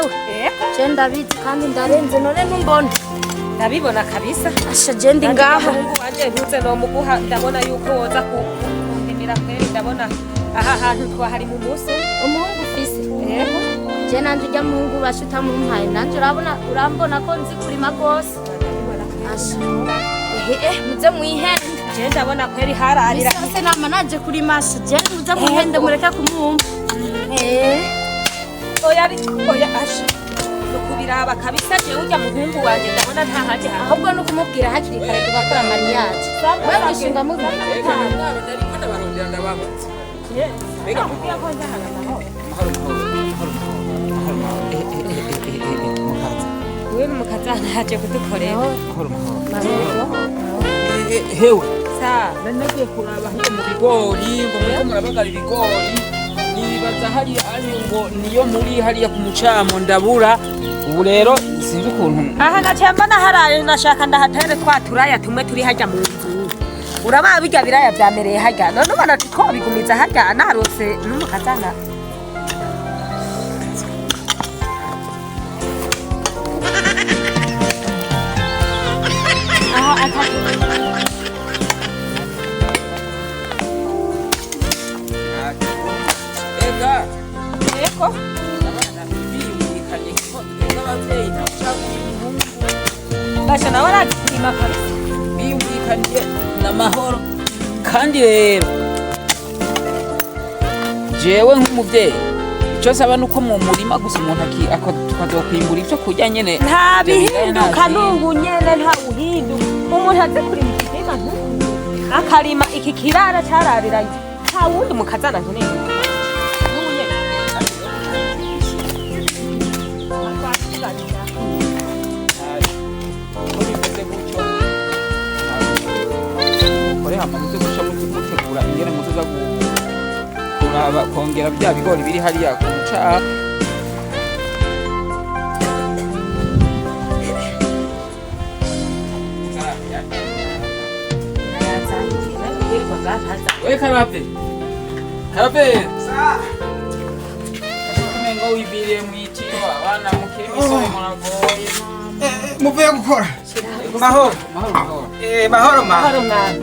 Jewe je ndabizi kandi ndarenze, none ntumbona? Ndabibona kabisa. Asha, je ndi ngaha. Umuhungu wanje ntuze nomuguha, ndabona yuko woza kundimira kweri, ndabona aha hantu twahari mu musi. Umuhungu ufise? Yego. Je nanje urya muhungu ubasha utamumpaye, nanje urabona, urambona ko nzi kurima rwose. Asha, ehe, muze mwihende. Je ndabona kweri hararira. Misi yose nama naje kurima. Asha, je muze mwihende, mureke kumwumva. Oya, oya, asha, nukubiraba kabisa, jewe urya muhungu wanje ndabona nta handi hantu. Ahubwo ni ukumubwira hakiri kare tugakora mariage. We mwishinga mubi. Nariko ndabarondera ndababuze. Mbega Nakubwiye ko njyana amahoro. Mahoro, mahoro, mahoro, mahoro. Mukaza. Wewe n'umukazana yaje kudukorera. Mahoro, mahoro. Hewe. Sa. Nari nagiye kuraba hiyo mu bigori ngo muriko murabagara ibigori, nibaza hariya ari ngo niyo muri hariya ku mucamo, ndabura. Ubu rero sinzi ukuntu. Aha naciye mbona haraye, nashaka ndahatere twa turaya tumwe turi harya mu nzu. Uraba birya biraya vyamereye harya, none ubona twobigumiza harya narose n'umukazana. Aha atatu. Ega. Yego. Abana biyumvikanye ko twebwe abavyeyi ntacaguye umuhungu. Basha, nawe arazi kurima kabisa. Biyumvikaniye n'amahoro. Kandi rero jewe nk'umuvyeyi icyo saba nuko mu murima gusa umuntu tukazokwimbura ibyo kurya nyene. Nta Ivyo biraya bihinduka. nta zindi. N'ubu nyene nta uhinduka, umuntu azi kurima ikirima ntuku akarima iki kirara carariranye, nta wundi mukazana nkeneye n'ubu nyene. Ko bimeze gutyo, kore hama muze guca mutegura ingene muzoza kuraba kongera bya bigori biri hariya ku mucaha. We Karave, Karave, umengo wiviriye mw'itiro, abana mukiri misore muragoye. Muvuye gukora mahoro? Mahoro, mahoro. Mahoro ma. Mahoro mwana.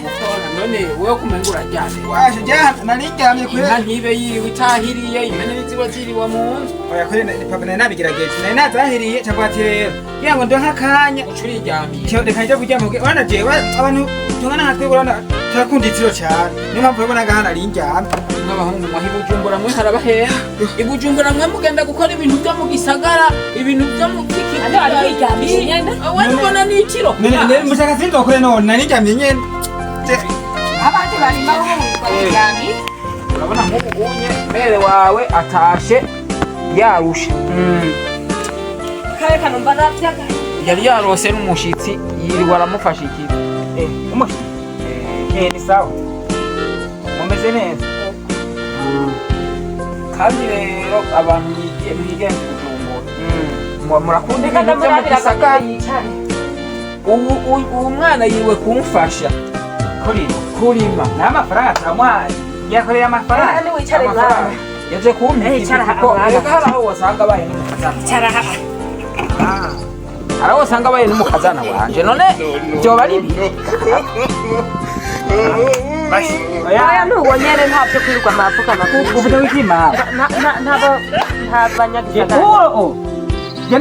Gukora none wewe kumenga uraryamye? Waje jana nariryamye kure. Inka ntibe yiriwe itahiriye, impene ntiziba ziriwe mu nzu. Oya kure, papa, nari nabigerageje, nari nazahiriye cyangwa ati rero kugira ngo ndonke akanya. Uca uriryamiye. Cyo reka njye kuryama kuko urabona jewe abantu tungana nka twebwe, urabona turakunda itiro cyane, niyo mpamvu urabona ngaha nari ndyamye. Nk'abahungu mwaha i Bujumbura mwe harabahera. I Bujumbura mwe mugenda gukora ibintu byo mu gisagara, ibintu byo mu Hano wari wiryamiye nyene. We ntubona n'itiro. None mushaka sinzokore none nari ndyamye nyene. Abandi barima bo biryamiye. Urabona nk'ubu unye mere wawe atashe yarushe. Kare kanumva navyaga. Yari yarose n'umushitsi, yirirwa aramufasha ikibi. Umushi ni sawa, mumeze neza? Kandi rero abantu mwigenza i Bujumbura murakunda Reka ibintu byo mu ndamurabira gisagara. agapira yicare. Ubu mwana yiwe kumfasha Kurima. Kurima. Nta mafaranga turamuhaye, yakoreye amafaranga. Hano wicare mwana. Amafaranga yaje kumpa Eh, icara kuko aha, mwana. reka hari aho wasanga abaye n'umukazana. Icara aha. Hari aho wasanga abaye n'umukazana wanje, none byoba ari bibi. Oya, nuwo nyene ntavyo kwirirwa amavuga amakuru. Uvuze wikima. Ntabo nta banyagisagara. Uwo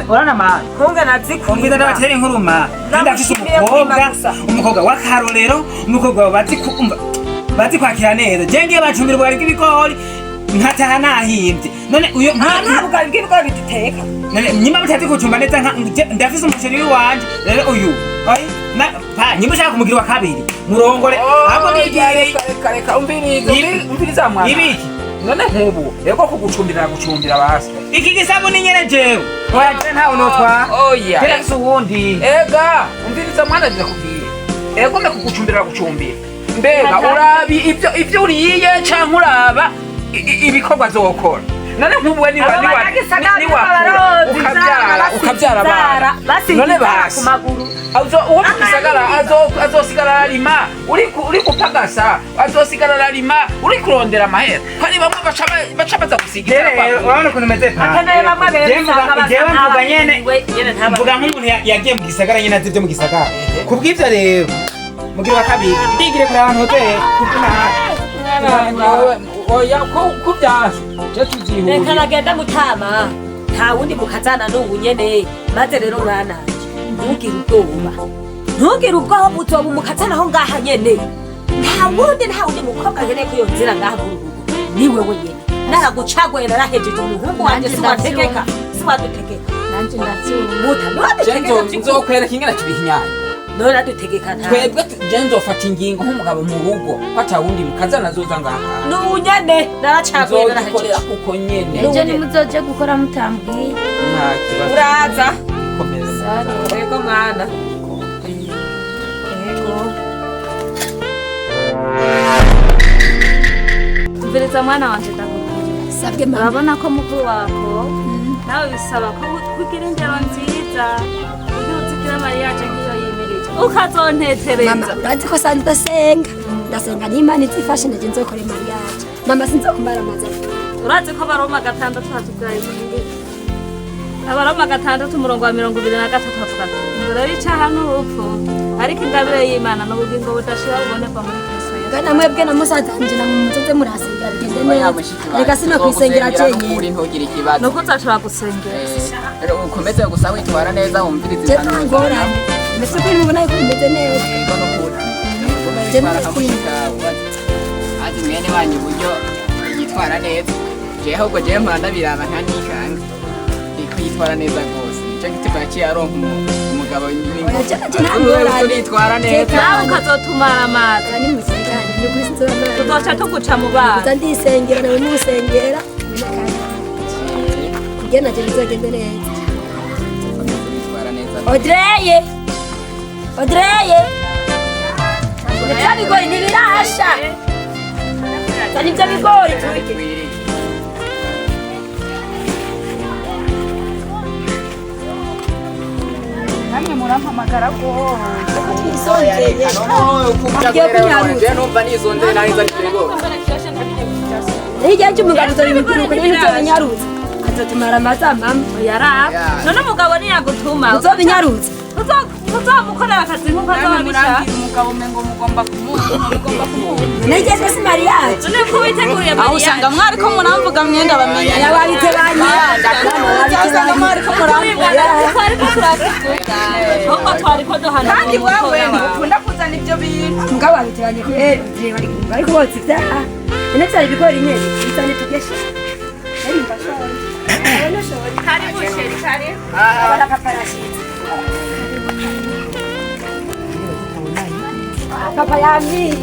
urana ma. Nkunga nazikurima. Umviza ndabatera inkuru ma. Ndafise Namushimiye umukobwa, kurima gusa. Umukobwa w'akarorero, umukobwa bazi kumva, bazi kwakira neza. Je ngiye bacumbira ubugari bw'ibigori nkataha nahimbye. None uyo Nta bugari bw'ibigori duteka. None nyuma mutazi kucumba neza nka ndafise umuceri w'iwanje. Rero uyu oyi na pa nyuma ushaka kumugira wa kabiri murongore ahubwo nigiye. Reka, reka, umviriza. Umviriza mwana. Ibiki? None nk'ubu rero kugucumbira gucumbira basi. Iki gisabuni nyene jewe. Oya, je ntawe notwara. Oya. Ndafise uwundi. Ega umviriza mwana, ndakubwiye ego ndakugucumbira gucumbira. Mbega urabi ibyo uriye canke uraba ibikorwa azokora? None nk'ubu niwa niwa niwa ukabyara ukabyara abana none basi azo uwo mu gisagara azosigara ararima uri kupagasa azosigara ararima uri kurondera amahera hari bamwe baca baza gusiga Rero urabona ukuntu meze pa Akeneye bamwe beza usanga jewe basa mvuga nyene nk'abahiriwe, nyene mvuga nk'umuntu yagiye mu gisagara nyene azi ibyo mu gisagara kubw'ivyo rero mugira wa kabiri ndigire kure ahantu hoteye oya ko byanse je Reka tuzihurira nagenda mutama nta wundi mukazana n'ubu nyene maze rero mwananje ntugire ubwoba ntugire ubwoba uzoba umukazana aho ngaha nyene nta wundi mukobwa nkeneye ko yonzira ngaha muri uru rugo ni wewe nyene naragucaguye narahejeje umuhungu wanje Nanjye siwategeka siwadutegeka Nanje ndavyumva. muta je ntiwadutegeka vy'ukuri nzokwereka ingene tubihinyanya none adutegeka nta twebwe je nzofata ingingo nk'umugabo mu rugo ko ata wundi mukazana azoza ngaha n'ubu nyene naracaguye nzogikorera narahejeje kuko nyene Ejo nimuzoje gukora mutambwiye. nta kibazo uraza komeza yego mwana yego Mviriza mwana wanje ndakubwira Sabwe mama. urabona ko mukuru wako nawe bisaba ko kugira indero nziza kugira uzigira mariyaje nk'iyo yimirije ukazontetereza Mama, urazi ko sanzwe ndasenga. Ndasenga n'Imana izifashe ndaje nzokora mariage. Mama sinzokumara amazi. urazi ko abaroma 6 hatubwira yuko abaroma 6 umurongo wa 23 havuga ati indero y'icaha n'urupfu ariko ingabire y'Imana n'ubugingo budashira bubonekwa muri Kristo Yesu. Bwana mwebwe na musaza wanje na muzoze murasengera bigende neza. Reka sinokwisengera jenyine. Uri ntugire ikibazo. Nuko uzashobora gusengera Rero ukomeze gusa witwara neza wumvirize Je nta ngorane. Mbese ko mubona yuko bimeze neza. Yego nukuri. Je Witwara nka nta mushikawe. Azi mwene wanyu uburyo yitwara neza. Jewe ahubwo jewe mpora ndabiraba nkanikanga. Ko yitwara neza rwose. Nico gituma yaciye aronka umugabo Oya, je nta ngorane. Uritwara neza. nawe ukazotumara amazi Ni musengane, ni kuri sinzobamara. tuzoca tuguca mu bana Uza ndisengera nawe musengera. Kugira naje bizogende neza. Witwara neza. Audrey! Audrey! Ibyo bigori ntibirasha. Zana ibyo bigori tubike. Namwe murampamagara rwose. Twisongeye. Ugiye kunyaruza. Numva nizondeye naheza ibigori. Hirya y'umugabo uzobimubwira uko nyine uzobinyaruza. Azotumara amazi mama. yaraba none umugabo ntiyagutuma Uzobinyaruza. uzomukorera akazi nk'uko Namwe azoba abishaka murambwira umugabo umengo mugomba kumuha mugomba kumuha. Nige twese mariage. none ko witeguriye Aho usanga mwariko muramvuga mwenda bamenye. Yababite banye. Usanga mwariko muramvuga. twariko turakivuga ahubwo twariko duhana Kandi wewe ntukunda kuzana ibyo bintu. Mugabo babite banye ko bari bari kubotsa ibyaha. None byari ibigori nyene. Bizane tugeshe. Nari mbashoye. Nari nshoye. Karibu sheri karibu. Abana papa arashitse. Papa yambwiye.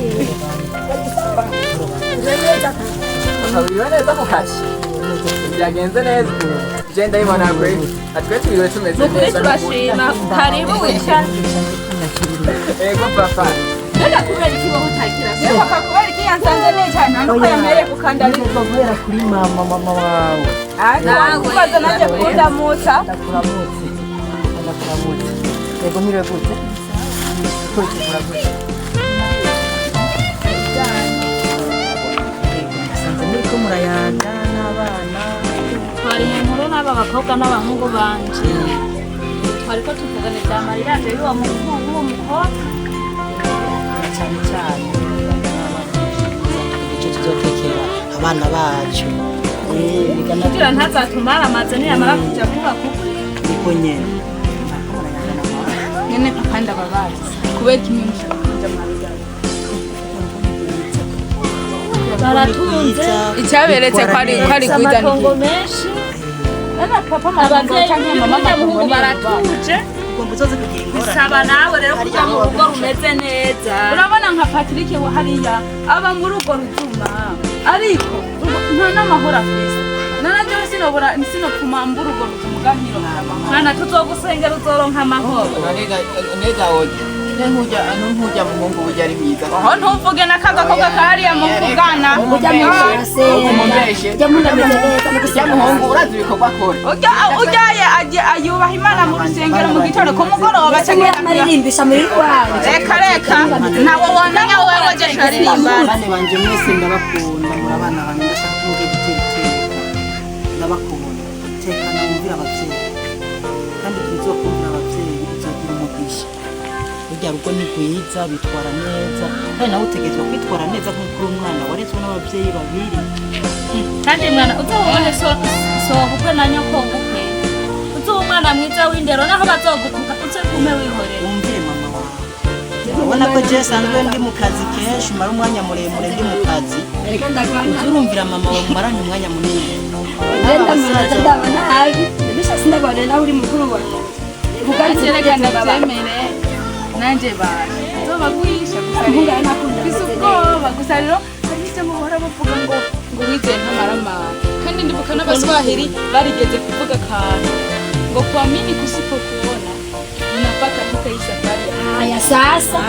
Wiriwe neza mu kazi. Byagenze neza. Je ndabibona kwe. Atwe twiriwe tumeze nukuri neza. turashima karibu wicara Ego papa. mbega kubera iki wowe utakira Ye papa kubera iki yansanze nicaye nta nuko yemereye kukandariza. Guhera kuri mama mama wawe. Kubaza nanjye kundamutsa. Ndakuramutse. Ndakuramutse. Yego mwiriwe gute? Kuritegura gute? Musanze muriko murayaga n'abana. twari mu nkuru n'aba bakobwa n'abahungu banje twariko tuvugana ibya mariyaje y'uwo muhungu w'uwo mukobwa Cyane cyane icyo tuzotekera abana bacu. kugira ntazatumara amazi niyamara kuja kubaka ukwe Niko nyene. Muriko murayaga na mama. Nyene papa ndababaza. Kubera iki mwe mushaka kuja mwabigana? baratunze Icyaberetse ko ari ko ari amatongo kwidanira. menshi Nana papa amatongo abavyeyi canke mama b'urya amatongo muhungu ni baratuje Ugomba uzoze kugira ingorane. bisaba nawe rero kuja mu rugo rumeze neza Urabona nka Patrick wa hariya aba muri urwo ruzuma ariko nta n'amahoro afise. Nana jewe sinobora sinopfuma mbura urwo ruzuma ugahiro amahoro. mwana tuzogusengera uzoronka amahoro None ga oje. Nkujya nkujya muhungu burya ari mwiza. Aho ntuvuge n'akagakobwa kariya muvugana. Ujya mu Umumbeshe. Ujya mu ndameze neza no Ujya muhungu urazi ibikorwa akora. Ujya ujyaye ayubaha Imana mu rusengero mu gitondo ku mugoroba Cyangwa amaririmbisha muri rwanda. Reka reka ntawe womenya wewe je turaririmba. Bane banje mwese ndabakunda, muri abana banjye, ndashaka ko muze gutera iteka. Ndabakunda, tekana, wumvira ababyeyi, kandi igihe uzokumvira ababyeyi uzogira umugisha. Burya rugo ni rwiza, bitwara neza, kandi nawe utegerezwa kwitwara neza nk'uko uri umwana warezwe n'ababyeyi babiri. Kandi mwana uzobone so sobukwe na nyoko bukwe, uzoba umwana mwiza w'indero, naho bazogutuka uze gume wihorera. Wumvire mama wawe. Urabona ko je sanzwe ndi mu kazi kenshi, mara umwanya muremure ndi mu kazi. Reka ndagwana. Uze urumvira mama wawe, mumaranye umwanya munini. Ngenda muraza ndaba nabi. Ndabisha sindagwana nawe uri mukuru wanjye. Nanjye reka ndabyemere, nanjye baje nzobagwisha gusa rero mfise ubwoba gusa rero hari ibyo muhora bavuga ngo wizeye ntamaramara, kandi ndibuka n'Abaswahili barigeze kuvuga akantu ngo kuamini kusipokuona inafaa katika hii safari ya Haya sasa.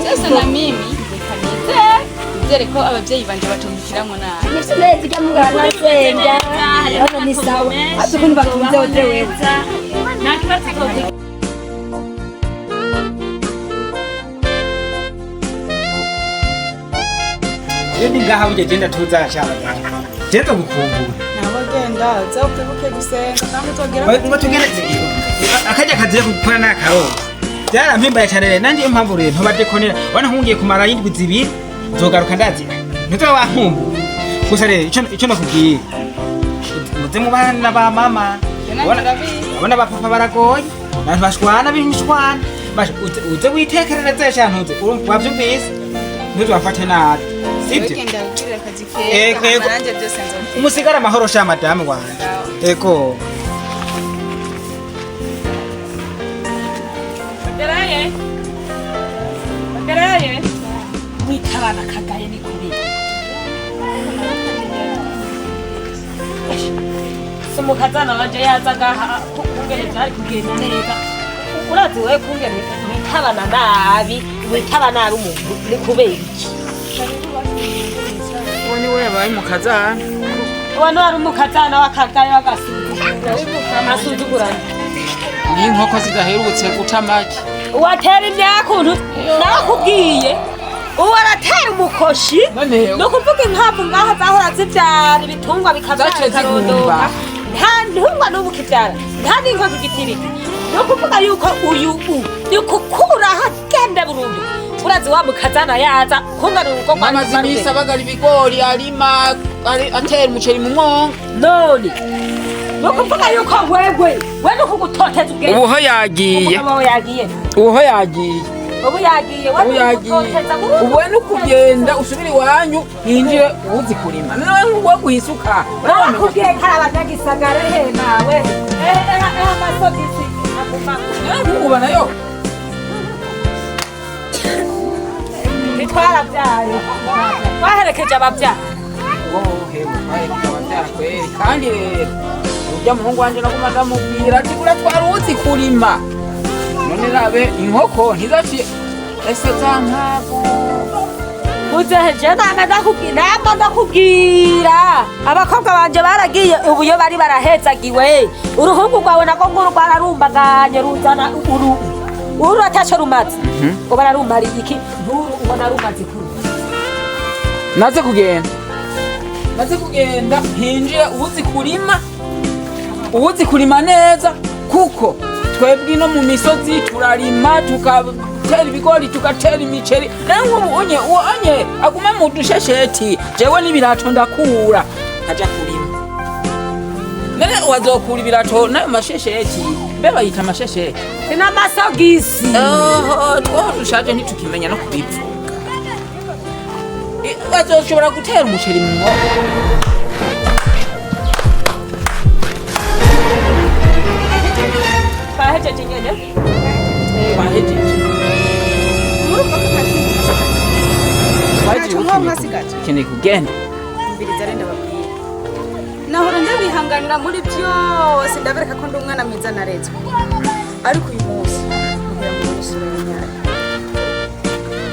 Sasa na mimi reka nizere, nizere ko ababyeyi banje batumvikiramwo nabi. Nifite neza ujya mugana senga. Hano ni sawa. Hata ukuntu bakunze wote weza. Nta kibazo uzogira. Je ndi ngaha burya je ndatuza cyane. Je nzogukumbura. Nabo genda uzokwibuke gusenga kandi uzogera. Ngo tugende akajya kazi gukora n'akarongo. Byarampimbaye cyane rero nanjye impamvu rero ntubadekonera wana nkungiye kumara indwi 2 nzogaruka ndazira. Ntuzoba wankumbuye. Gusa rero ico nakubwiye, muze mubana ba mama. Abona ba papa baragoye, abantu bashwana b'imishwana. Uze witekerereze sha, ntuze urumva wavyumvise, ntuzobafate nabi, sibyo? Genda ugirire akazi Ego, keza. ego. Hama nanjye byose nzobikora. Umusigara amahoro sha madamu wanje. Ego. Nderaye. Nderaye. Mwitabana kagaye ni kubera si umukazana wanje yaza ngaha kungene vyari kugenda neza. Urazi wewe kungene witabana nabi, witaba nabi umuntu ni kubera iki? Uwo ni we yabaye umukazana. Uwo ni wari umukazana w'akagaye w'agasuzuguro asuzugurana. N'inkoko zidaherutse guta amagi. Watera imyakuntu nakubwiye, ubu aratera umukoshi. None ni ukuvuga inkwavu ngaha zahora zivyara ibitungwa bikavyara Zaciye bikarondoka. zigumba. Nta ntungwa n'ubu kivyara, nta n'inkoko igitirika. Ni ukuvuga yuko uyu u ni ukukuraho agenda burundu. Urazi wa mukazana yaza kungana urugo rwa Amaze iminsi abagara ibigori, arima, atera umuceri mu mwonga. None ni ukuvuga yuko wewe we ni ukugutoteza ubwenge. Ubuho yagiye. Umugabo wawe yagiye. Ubuho yagiye. Ubu yagiye we Ubu ni yagiye. ukugutoteza burundu. Ubu ni ukugenda usubire iwanyu hinjire uzi kurima. None wowe guhisuka. Barakubwiye ko ari abanyagisagara he nawe amasogisi aguma. Nkuba nayo. Ntitwarabyaye, twaherekeje ababyara. Kandi rero urya muhungu wanje naguma ndamubwira ati uratwara uzi kurima, none rabe inkoko ntizaciye ese za nkavu. Muzehe nanga ndakubwira, namba ndakubwira abakobwa banje baragiye ubu iyo bari barahezagiwe. Uruhungu rwawe nako nguru rwararumbaganye ruzana uru uru ataco rumaze, ngo bararumariye iki? Nkuru ubona rumaze kuru. Naze kugenda, naze kugenda hinjire uzi kurima, uzi kurima neza, kuko twebwe ino mu misozi turarima tugatera ibigori tugatera imiceri. Rero nk'ubu unye uwo onye aguma mu dushesheti, jewe n'ibirato ndakura nkaja kurima. None wazokura ibirato n'ayo mashesheti? Mbe bayita amashesheti? N'amasogisi. Oho, two dushaje ntitukimenya no kubivuga. Azoshobora gutera umuceri mu mwonga. Twahejeje nyene. Twahejeje. Ntacyo nkuba mwasigaje. Ukeneye kugenda. Mbiriza rero ndababwira, nahora ndabihanganira muri byose, ndabereka ko ndi umwana mwiza naretswe, ariko uyu munsi mugira ngo Isura ya nyayo.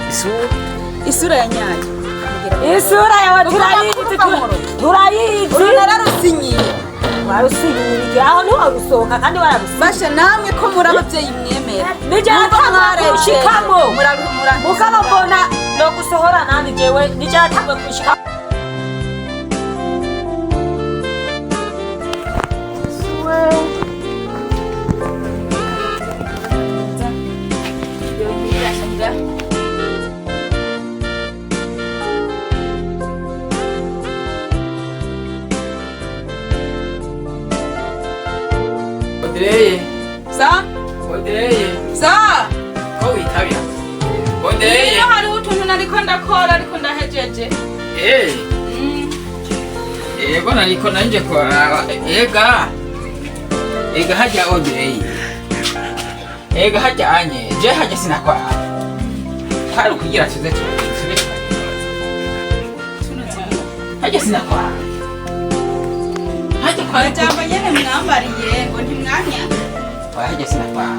Isura. Isura ya nyayo. Isura yawe turayizi, turayizi. Uru nararusinyiye. Warusinyiye aho ntiwarusohoka kandi wararusinyiye. Basha namwe ko muri ababyeyi mwemera. Nije natangwa kushikamo. Mugabo mbona no gusohora nani jewe nije natangwa kushikamo. Odereye. Sa? Odereye. Sa? Ko witabira? Odereye. Iyo hariho utuntu nariko ndakora ariko ndahejeje. Eh. Yego nariko nanje kuraba. Ega. Ega hajya Odereye. Ega hajya anye. Je hajya sinakwara. Kwari kugira tuze tuze. Hajya sinakwara. Hajya kwari jambo nyene mwambariye ngo ntimwanya. Hajya sinakwara.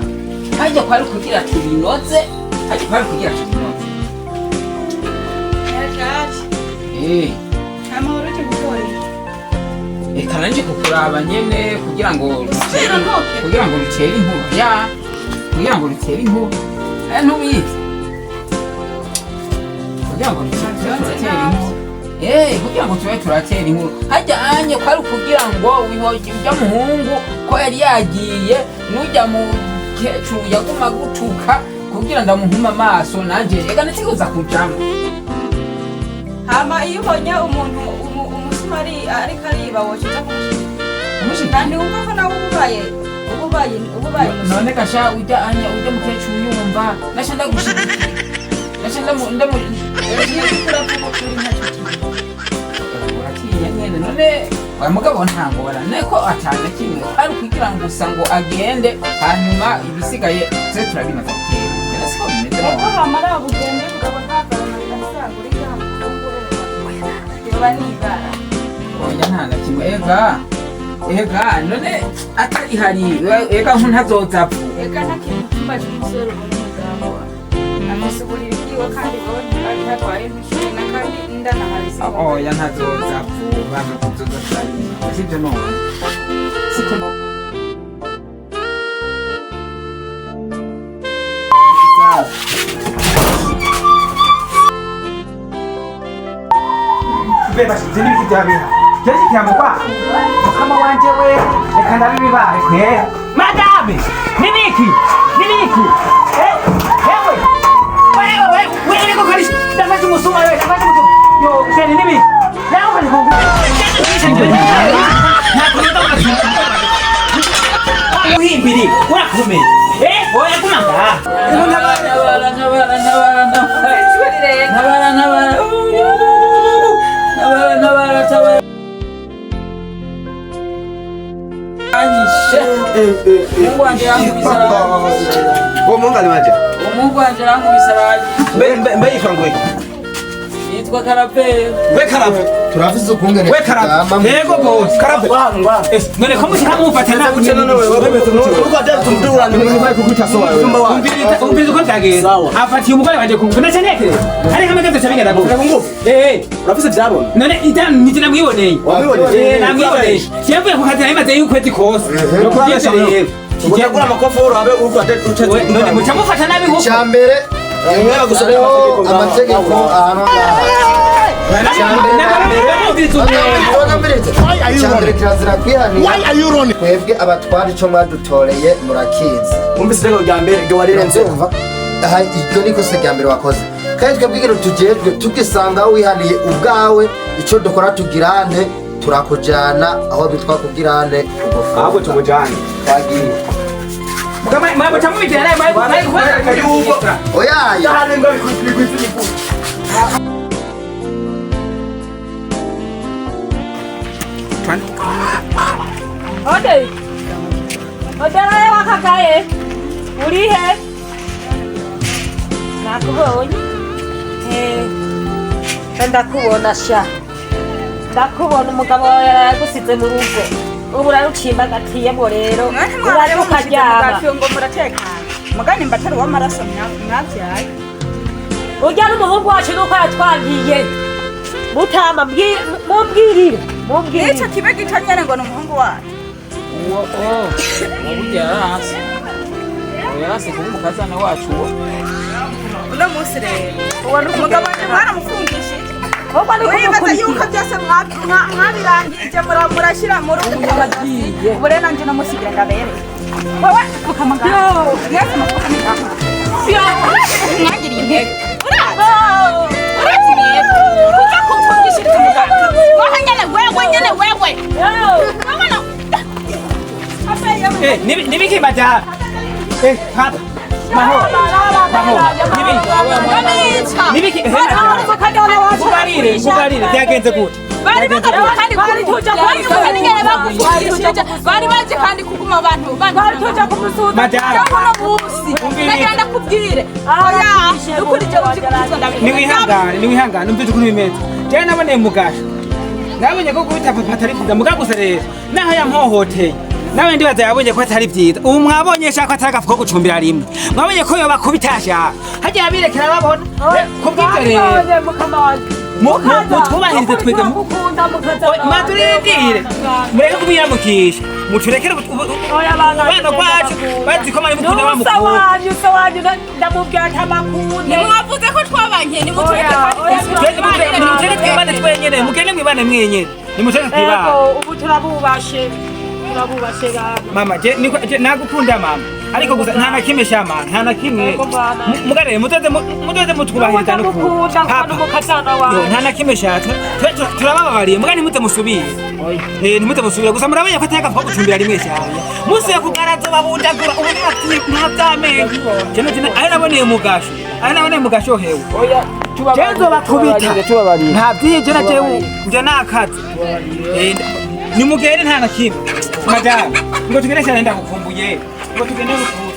Hajya kwari kugira tubinoze. Hajya kwari kugira tubinoze. Yajaje. Eh. Amahoro cyo gukora. Eka nanje kukuraba nyene kugira ngo rutere inkuru. Ya. Kugira ngo rutere inkuru. Eh ntubizi. Kugira ngo rutere inkuru. Eh kugira ngo tube turatera inkuru. Hajya anye kwari kugira ngo ujya muhungu ko yari yagiye nujya mu kecuru yaguma gutuka kugira ndamuhuma amaso nanje ega nitikuza kujamo. Hama iyo ubonye umuntu umusumari ariko ariba wocuza kumushika. Kandi wumva ko nawe ububaye ububaye. None kasha ujya anye ujya mukecuru yumva nasha ndagushika. Nasha ndamu uratinya nyene none wa mugabo ntangora neko atana kimwe ari kugira ngo gusa ngo agende hanyuma ibisigaye tse turabinaza kera. Siko bimeze. Eko hamara bugende mugabo ntavana ndasangura yoba nibara. Oya nta na kimwe ega. Ega none atari hari ega ntazoza pfu. Ega nta kintu cyumba cy'umusore umugabo. Amusugurira ikiwe kandi bonye kandi hatwaye imishuri na kandi indana harisi. Oya ntazoza pfu bana tuzoza turabina. Sibyo none. Siko Beba zini biki bya Jeje kiramukwa. Kama wanje we reka ndabibibaye kwera. Madame, nibiki? Nibiki? Eh, hewe. Wewe wewe niko kali ndafashe umusuma wewe ndafashe umusuma. Yo, sheni nibiki? Nawe kali kongo. Uhimbiri, urakomeye. Eh, oya kumanga. Ntabara ntabara ntabara ntabara ntabara. Ntabara ntabara ntabara. Anyishe. Mungu wanje yankubise. Uwo Mungu alimaje? Mungu wanje yankubise. Mbe mbe yitwa ngwe. Yitwa Karape. We Karape. Turavuze ukungene. We Karape. Yego gose. Karape. None ko mutamufata na uce none wewe uko aje tumdura ni mwe kukuta so wewe. Umviriza uko byagenda. Afatiye umugore wanje ku ngufu. Ndacenekere. Ari hamwe gato cyabigenda go. Ku ngufu. Eh. Urafise byabona. None ida nije namwiboneye. Wamwiboneye. Eh namwiboneye. Cyemvuye ku kazi nayimaze y'ukwezi kose. No kurabesha rero. Utegura amakoforo abe uko aje uce. None mucamufata nabi nkuko. Cyambere amategeko ahantu ngaha. Kirazira kwihanira. Twebwe abatwara ico mwadutoreye murakizi. Umvise itegeko rya mbere ryo warirenze. Aha iryo ni ikosa rya mbere wakoze. Kandi twebwe ikintu tujejwe tugisanga wihaniye ubwawe ico dukora tugirane turakujana aho bitwa kugirane ugufu. Ahubwo tumujane. Twagiye. Oya. Ode. Oderaye wakakaye. Urihe? Nakubonye. Eh. Ndakubona sha. Ndakubona umugabo wawe yaragusize mu rugo. Ubu urarucimbagatiye rero. Urarukaryama. Ngo muratekana. Mugani mbatari w'amaraso mwabyaye. Urya n'umuhungu wacu nuko yatwangiye. Mutama mumbwirire, mumbwirire. Ico kibe gito nyene ngo ni umuhungu wacu. Uwo uwo burya yaranse, uwo yaranse kuba umukazana wacu uwo. Uno munsi rero umugabo wanje mwaramufungishije. Ahubwo ni Uribaza kumukurikira. yuko byose mwabirangije, murashyira muri ubu. Ubu rero nanjye uno munsi ngira ndabereye. Wowe pfukama ngaha. Mwese mupfukame ngaha. Mwagiriye intege. Urazi rero kuja kumfungishiriza umuganga wowe nyene, wewe nyene, wewe wewe no. Eh, nibiki madamu? Eh, papa. Mahoro. Mahoro. Nibiki? Nibiki? Mubarire, mubarire. Byagenze gute? Bari bagaruka kandi Bari tuja kandi nyene bagufungishije, bari baje kandi kuguma abantu Bari tuja kumusuzuma. Madamu. Uno munsi ndagira ndakubwire, oya, ukuri jewe uzi kukizwa ndabivuga. Niwihangane, niwihangane, umvise ukuntu bimeze. Jewe naboneye mugasho. Nabonye ko kubita papa atari byiza, muga gusa rero naho yampohoteye, nawe ndibaza yabonye ko atari byiza. Ubu mwabonye shaka ko atari agafu ko gucumbira rimwe. Mwabonye ko yoba kubitasha. Hagiye abirekera babona. Kubw'ibyo rero. Babonye mukama wanje. Mutwubahirize twebwe. Mukunda mukaza. Maturindire, mureke kumwiyamukisha, muturekere ubana rwacu bazi ko mwari mukunda Usa bamukunda. wanyu, usa wanyu, ndamubwira ntabakunde. Nimwavuze ko twabankiye, nimutureke kandi. Nimutureke twibane twenyene, mugende mwibane mwenyene, nimutureke twibane. Ego, ubu turabubashe. Turabubashe bana. Mama, je niko je nagukunda mama, ariko gusa nta na kimwe sha mama, nta na kimwe. Ego, mwana. Mugarere mutoze mutoze mutwubahiriza no Ndagukunda Papa. n'umukazana Yo, wawe. nta na kimwe sha, turabababariye muga ntimuze musubire. Eh, ntimuze musubire gusa murabonye ko atari agafu ko gucumbira rimwe sha. Musuye kugarazo babundagura ubu nta vyamenyo. Jene jene ayo naboneye mugasho. Ayo naboneye mugasho hewe. Oya. Jezo bakubita. Tubabarire. Nta vyije na jewe nje nakaze. Eh, nimugende nta na kimwe. Madamu, ngo tugende cyane ndagukumbuye. Ngo tugende rukuru.